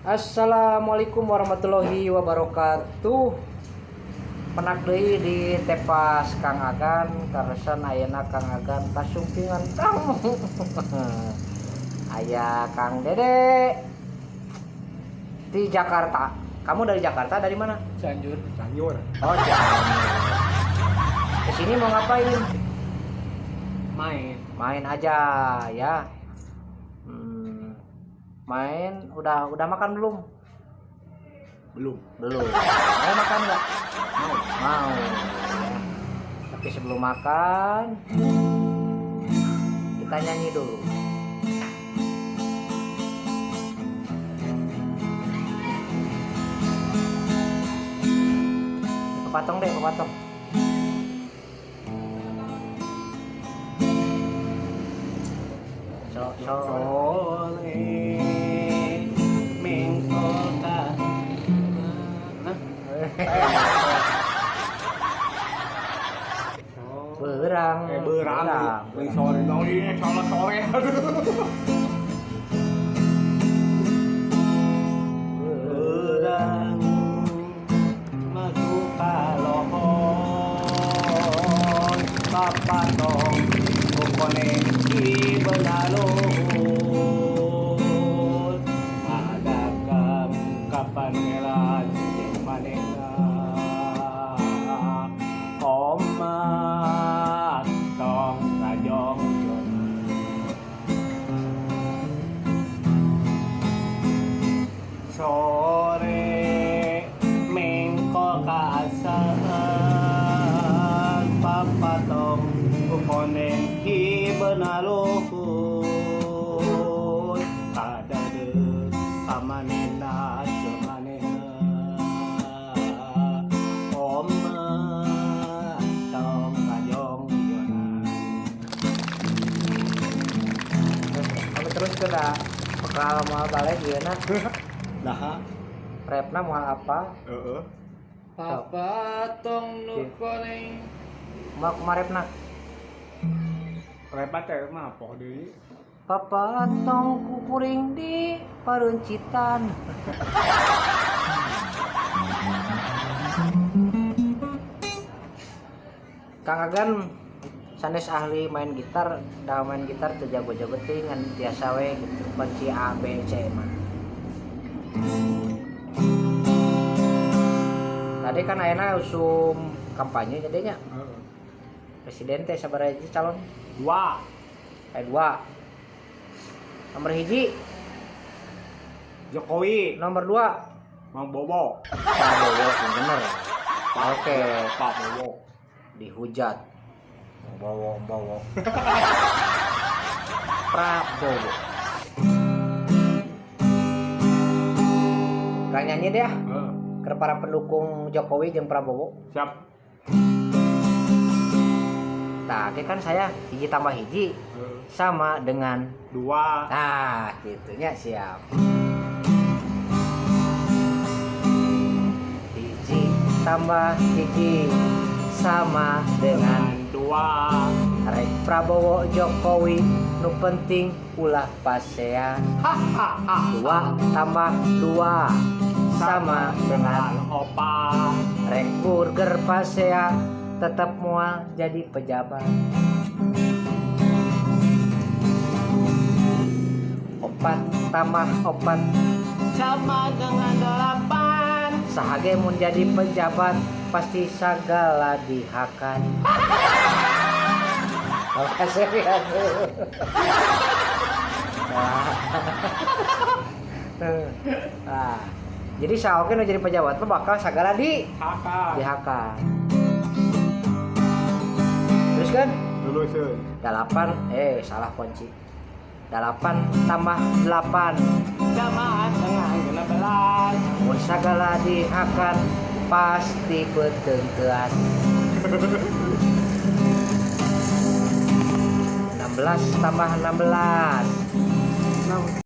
Assalamualaikum warahmatullahi wabarakatuh. Penak deui di tepas Kang Agan, karesan ayeuna Kang Agan kasumpingan tamu. Aya Kang Dede di Jakarta. Kamu dari Jakarta dari mana? Cianjur. Cianjur. Oh, Cianjur. Kesini mau ngapain? Main. Main aja ya. Main, udah makan belum? Belum. Belum. Mau makan nggak? Mau. Mau. Ya. Tapi sebelum makan, kita nyanyi dulu. Pepatong deh, pepatong. So, so. Berang. Berang. Sore dong ini sore. Berang masuk kalohon papatong kokone di benaluhur adakam kapan ngelan jeung manehna oma tong kajong sore mengko kaasaan papatong kukonen ki benaluhur kadade kamanena jeung manehna oma tong kajong jonan. Kamu terus kena bekal mau balik ieu na. Nah, repna moal apa? Heeh. Papatong nu koneng. Moal kumaha repna? Repna teh mah poh deui. Papatong kukuring di paruncitan. Kang Agan sanes ahli main gitar, dah main gitar teu jago-jago teuing ngan biasa we gitu, kunci A B C mah. Tadi kan ayeuna usum kampanye jadinya. Presiden teh sabaraha hiji calon? Dua. Dua. Nomor hiji Jokowi, nomor dua Mang Bobo. Prabowo bener. Oke, Pak Bobo. Dihujat. Bowo Bowo. Prabowo. Kurang nyanyi deh ya. Ke para pendukung Jokowi jeung Prabowo. Siap. Nah, kan saya hiji tambah hiji sama dengan dua. Nah, gitunya siap. Hiji tambah hiji sama dengan dua. Rek Prabowo Jokowi nu penting ulah pasea. Dua tambah dua sama dengan opat. Rek burger pasea tetap mual jadi pejabat. Opat tambah opat sama dengan delapan. Sahage mun jadi pejabat pasti sagala dihakan. Kasih ya tuh. Nah, jadi saoke nu jadi pejabat mah bakal sagala di hakan. Terus kan? Lulusan. 8 salah kunci. 8 tambah 8 sama dengan 16. Mun sagala dihakan pasti beuteung teuas. 16 tambah 16.